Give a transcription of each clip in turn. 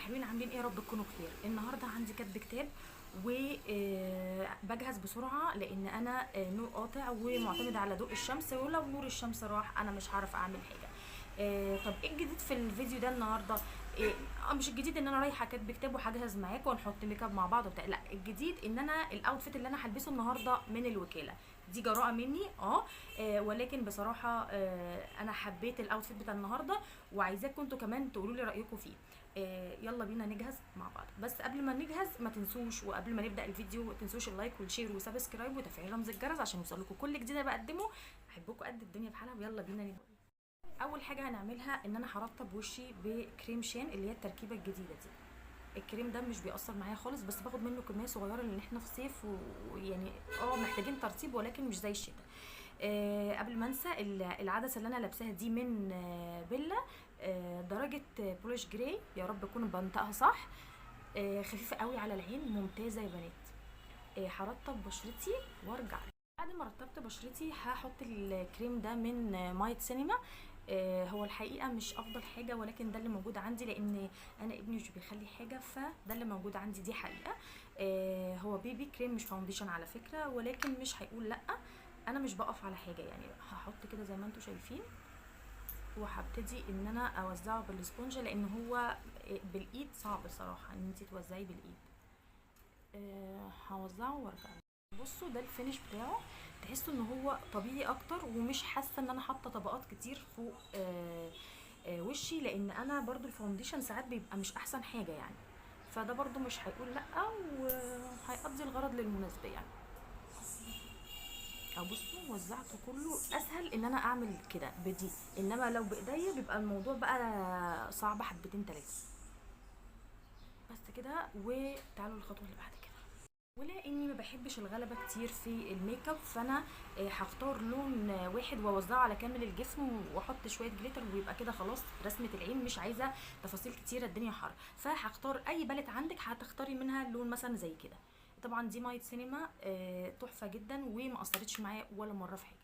حلوين، عاملين ايه؟ يا رب تكونوا بخير. النهارده عندي كاتب كتاب وبجهز بسرعة لان انا نور قاطع ومعتمده على ضوء الشمس، ولو نور الشمس راح انا مش هعرف اعمل حاجة. طب ايه الجديد في الفيديو ده النهارده؟ مش الجديد ان انا رايحة كاتب كتاب وهجهز معاكم ونحط ميك اب مع بعض وبتاع، لا الجديد ان انا ال outfit اللي انا هلبسه النهارده من الوكالة. دي جراءه مني ولكن بصراحة انا حبيت ال outfit بتاع النهارده وعايزاكم انتوا كمان تقولوا لي رايكم فيه. يلا بينا نجهز مع بعض. بس قبل ما نجهز ما تنسوش، وقبل ما نبدا الفيديو ما تنسوش ال like وال share و subscribe وتفعيل رمز الجرس عشان يوصلكم كل جديد انا بقدمه. احبكم قد الدنيا بحالها، ويلا بينا نبدا. اول حاجة هنعملها ان انا هرطب وشي بكريم شان اللي هي التركيبة الجديدة دي. الكريم ده مش بيأثر معايا خالص، بس باخد منه كمية صغيرة لان احنا في صيف ويعني محتاجين ترطيب، ولكن مش زي الشتاء. قبل ما انسى العدسة اللي انا لابساها دي من بيلا، درجه bluish gray، يا رب اكون بنطقها صح. خفيفة قوي على العين، ممتازة يا بنات. هرطب بشرتي وارجع. بعد ما رطبت بشرتي هحط الكريم ده من مايت سينما. هو الحقيقة مش افضل حاجة، ولكن ده اللي موجود عندي لان انا ابني مش بيخلي حاجة، فده اللي موجود عندي دي حقيقة. هو BB cream مش foundation على فكرة، ولكن مش هيقول لا، انا مش بقف على حاجة يعني. هحط كده زي ما انتم شايفين، وهبتدي ان انا اوزعه بالسبونجه لان هو بالايد صعب صراحة ان انت توزعيه بالايد. هوزعه وارجع. بصوا ده ال finish بتاعه، تحسوا ان هو طبيعي اكتر، ومش حاسه ان انا حاطه طبقات كتير فوق وشي، لان انا برضو ال foundation ساعات بيبقى مش احسن حاجة يعني، فده برضو مش هيقول لا وهيقضي الغرض للمناسبه يعني. او بصوا وزعته كله، اسهل ان انا اعمل كده بدي، انما لو بايديا بيبقى الموضوع بقى صعب حبتين تلاتة. بس كده، وتعالوا للخطوة اللي بعد كده. ولاني ما بحبش الغلبة كتير في الميك اب، فانا هختار لون واحد واوزعه على كامل الجسم واحط شوية glitter، ويبقى كده خلاص رسمه العين، مش عايزه تفاصيل كتيرة، الدنيا حر. فهختار اي palette عندك هتختاري منها لون مثلا زي كده. طبعا دي مايت سينما، تحفة جدا وما اثرتش معايا ولا مرة في حاجة.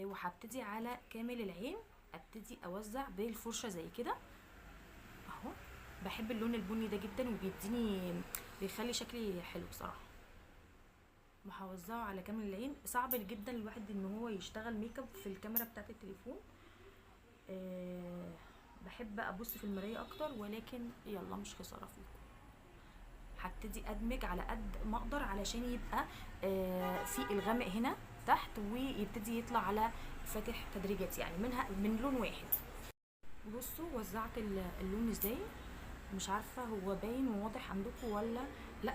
وهبتدي على كامل العين، ابتدي اوزع بالفرشه زي كده اهو. بحب اللون البني ده جدا وبيديني، بيخلي شكلي حلو بصراحة. وهوزعه على كامل العين. صعب جدا الواحد ان هو يشتغل ميك اب في الكاميرا بتاعه التليفون، بحب ابص في المراية اكتر، ولكن يلا مش خسارة فيكم. هبتدي ادمج على قد ما اقدر علشان يبقى في الغامق هنا تحت ويبتدي يطلع على فاتح تدريجات يعني، منها من لون واحد. بصوا وزعت اللون ازاي، مش عارفه هو باين وواضح عندكم ولا لا.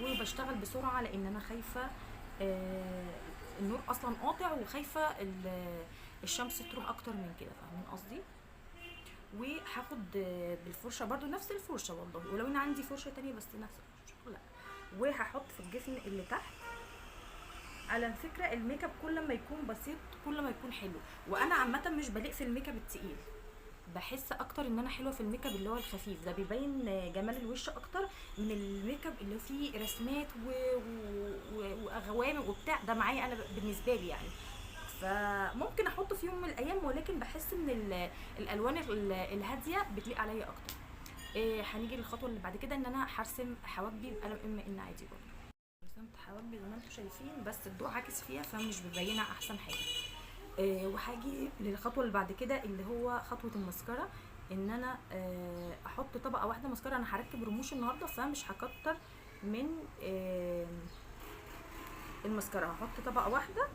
وبشتغل بسرعة لان انا خايفة، النور اصلا قاطع، وخايفة الشمس تروح اكتر من كده، فاهمين قصدي؟ وهاخد بالفرشه برضو نفس الفرشة والله، ولو ان عندي فرشه تانية بس نفس الفرشة لا. وهحط في الجفن اللي تحت. على فكرة الميك اب كل ما يكون بسيط كل ما يكون حلو، وانا عامة مش بليق في الميك اب التقيل، بحس اكتر ان انا حلوة في الميك اب اللي هو الخفيف ده، بيبين جمال الوش اكتر من الميك اب اللي فيه رسمات واغوامق وبتاع ده معايا انا بالنسبة لي يعني. فممكن احطه في يوم من الايام، ولكن بحس ان الالوان الهادية بتليق عليا اكتر. هنيجي للخطوة اللي بعد كده، ان انا هرسم حواجبي بقلم ام ان عادي. برضه رسمت حواجبي زي ما انتم شايفين، بس الضوء عاكس فيها فمش ببينها احسن حاجة. وهاجي للخطوة اللي بعد كده اللي هو خطوة المسكره، ان انا احط طبقه واحدة مسكره. انا هركب رموش النهارده فمش هكتر من المسكره، هحط طبقه واحدة.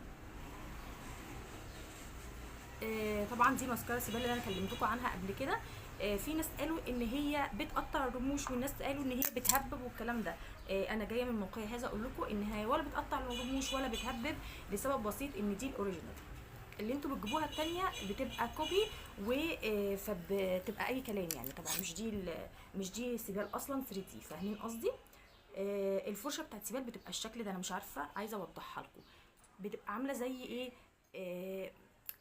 طبعا دي مسكره سيبال اللي انا كلمتكم عنها قبل كده. في ناس قالوا ان هي بتقطع الرموش، والناس قالوا ان هي بتهبب والكلام ده. انا جاية من موقعي هذا اقول لكم ان هي ولا بتقطع الرموش ولا بتهبب، لسبب بسيط ان دي ال original. اللي انتوا بتجيبوها التانية بتبقى copy فبتبقى اي كلام يعني، طبعا مش دي سيبال اصلا 3D، فاهمين قصدي؟ الفرشة بتاعت سيبال بتبقى الشكل ده، انا مش عارفه عايزه اوضحها لكم، بتبقى عامله زي ايه،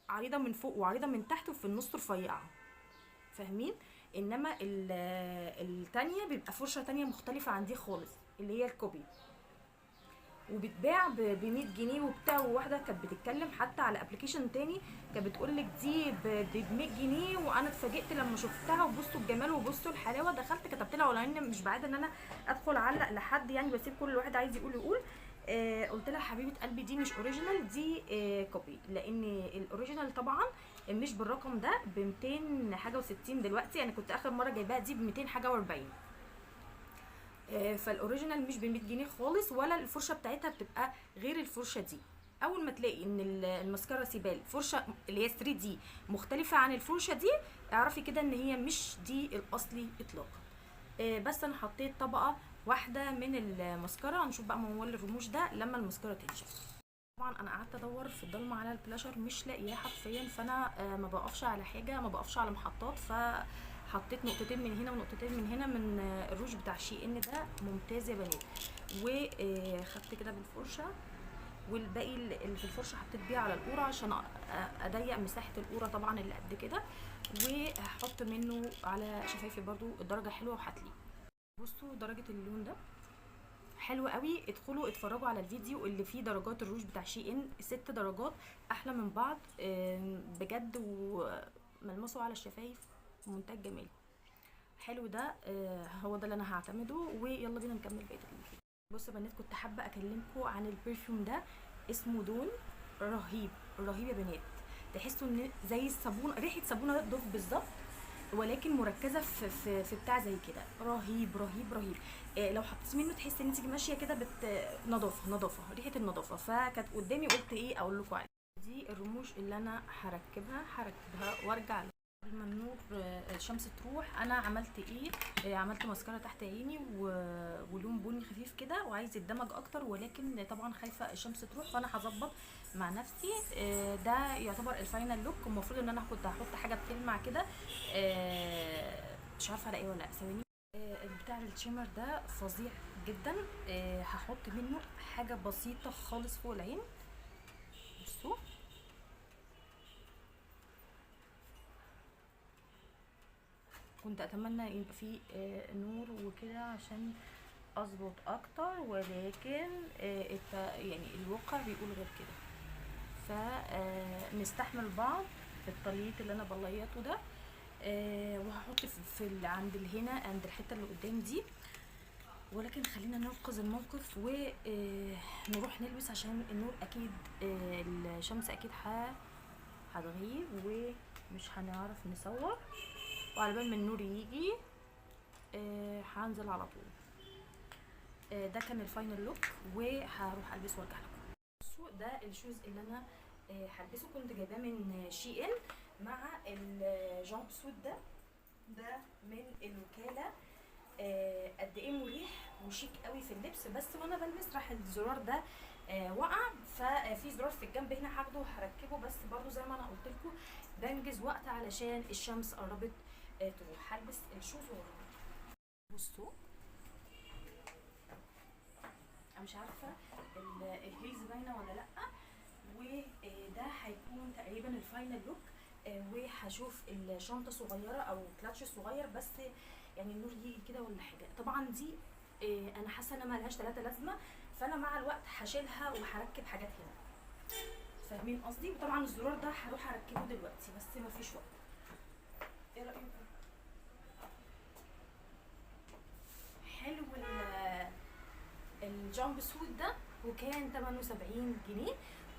عريضة من فوق وعريضه من تحت وفي النص رفيعة، فاهمين؟ انما التانية بيبقى فرشه تانية مختلفة عن دي خالص اللي هي ال copy. وبتباع ب 100 جنيه وبتاع. وواحدة كانت بتتكلم حتى على application تاني كانت بتقول لك دي ب 100 جنيه، وانا اتفاجئت لما شفتها. وبصوا الجمال وبصوا الحلاوة، دخلت كتبت لها، ولو ان مش بعاد ان انا ادخل اعلق لحد يعني، بسيب كل واحد عايز يقول يقول. قلت لها حبيبه قلبي دي مش original، دي copy، لان ال original طبعا مش بالرقم ده، ب 200 حاجة و60 دلوقتي، انا كنت اخر مرة جايباها دي ب 200 حاجة و40. فال original مش ب 100 جنيه خالص، ولا الفرشة بتاعتها بتبقى غير الفرشة دي. اول ما تلاقي ان الماسكارا سيبال فرشه اللي هي 3 دي مختلفة عن الفرشة دي، اعرفي كده ان هي مش دي الاصلي اطلاقا. بس انا حطيت طبقه واحدة من الماسكارا، هنشوف بقى موال الرموش ده لما الماسكارا تنشف. طبعا انا قعدت ادور في الضلمة على البلاشر مش لاقياه حرفيا، فانا ما بقفش على حاجة، ما بقفش على محطات، فحطيت نقطتين من هنا ونقطتين من هنا من الروج بتاع SHEIN ده، ممتاز يا بنات. وخدت كده بالفرشه، والباقي اللي في الفرشة حطيت بيه على القوره عشان اضيق مساحة القوره طبعا اللي قد كده، وهحط منه على شفايفي برضو الدرجة حلوة وهتليق. بصوا درجه اللون ده حلو قوي، ادخلوا اتفرجوا على الفيديو اللي فيه درجات الروج بتاع SHEIN، 6 درجات احلى من بعض بجد، وملمسه على الشفايف منتهى الجمال. حلو ده، هو ده اللي انا هعتمده. ويلا بينا نكمل بقية الفيديو. بصوا يا بنات، كنت حابة اكلمكم عن ال perfume ده، اسمه Dawn، رهيب رهيب يا بنات. تحسوا ان زي الصابون، ريحه صابونه Dove بالظبط، ولكن مركزه في في, في بتاع زي كده، رهيب رهيب رهيب. لو حطيتي منه تحسي ان انت ماشية كده نظافة نظافة، ريحه النظافة. فكانت قدامي قلت ايه اقول لكم عليه. دي الرموش اللي انا هركبها وارجع قبل ما النور الشمس تروح. انا عملت ايه؟ عملت ماسكارا تحت عيني ولون بني خفيف كده، وعايز يتدمج اكتر، ولكن طبعا خايفة الشمس تروح، فانا هظبط مع نفسي. ده يعتبر ال final look. المفروض ان انا كنت هحط حاجة بتلمع كده، مش عارفه الاقي ولا لا، ثواني. بتاع ال shimmer ده فظيع جدا، هحط منه حاجة بسيطة خالص فوق العين. بصوا كنت اتمنى يبقى فيه نور وكده عشان اظبط اكتر، ولكن يعني الواقع بيقول غير كده، فنستحمل بعض في الطليط اللي انا بليطه ده. وهحط في عند هنا عند الحتة اللي قدام دي، ولكن خلينا ننقذ الموقف ونروح نلبس عشان النور اكيد، الشمس اكيد هتغيب ومش هنعرف نصور، وعلى بال ما النور يجي هنزل على طول. ده كان ال final look، وهروح البس وارجع لكم. بصوا ده ال shoes اللي انا هلبسه، كنت جايباه من SHEIN مع ال jumpsuit ده من الوكالة. قد ايه مريح وشيك قوي في اللبس، بس وانا بلبس راح الزرار ده وقع، ففي زرار في الجنب هنا هاخده وهركبه، بس برضو زي ما انا قلت لكم بنجز وقت علشان الشمس قربت تروح. هلبس ال shoes وأروح. بصوا انا مش عارفه ال heels باينة ولا لا، وده هيكون تقريبا ال final look. وهشوف الشنطة صغيرة او كلاتش صغير، بس يعني النور يجي كده ولا حاجة. طبعا دي انا حاسه ان مالهاش 3 لازمه، فانا مع الوقت هشيلها وهركب حاجات هنا، فاهمين قصدي؟ وطبعا الزرار ده هروح اركبه دلوقتي بس مفيش وقت. ايه رايكم؟ حلو ال jumpsuit ده، وكان 78 جنيه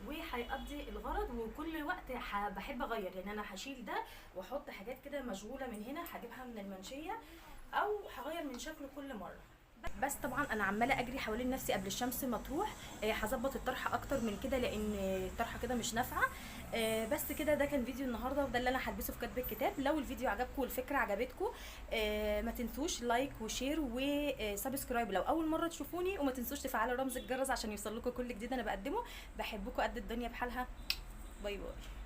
وهيقضي الغرض. وكل وقت بحب اغير، يعني انا هشيل ده واحط حاجات كده مشغولة من هنا هجيبها من المنشيه، او هغير من شكله كل مرة. بس طبعا انا عماله اجري حوالين نفسي قبل الشمس ما تروح. هظبط الطرحة اكتر من كده لان الطرحة كده مش نافعة. بس كده ده كان فيديو النهارده، وده اللي انا هلبسه في كتب الكتاب. لو الفيديو عجبكم والفكرة عجبتكم ما تنسوش like و share و subscribe لو اول مرة تشوفوني، وما تنسوش تفعلوا رمز الجرس عشان يوصل لكم كل جديد انا بقدمه. بحبكم قد الدنيا بحالها. bye bye.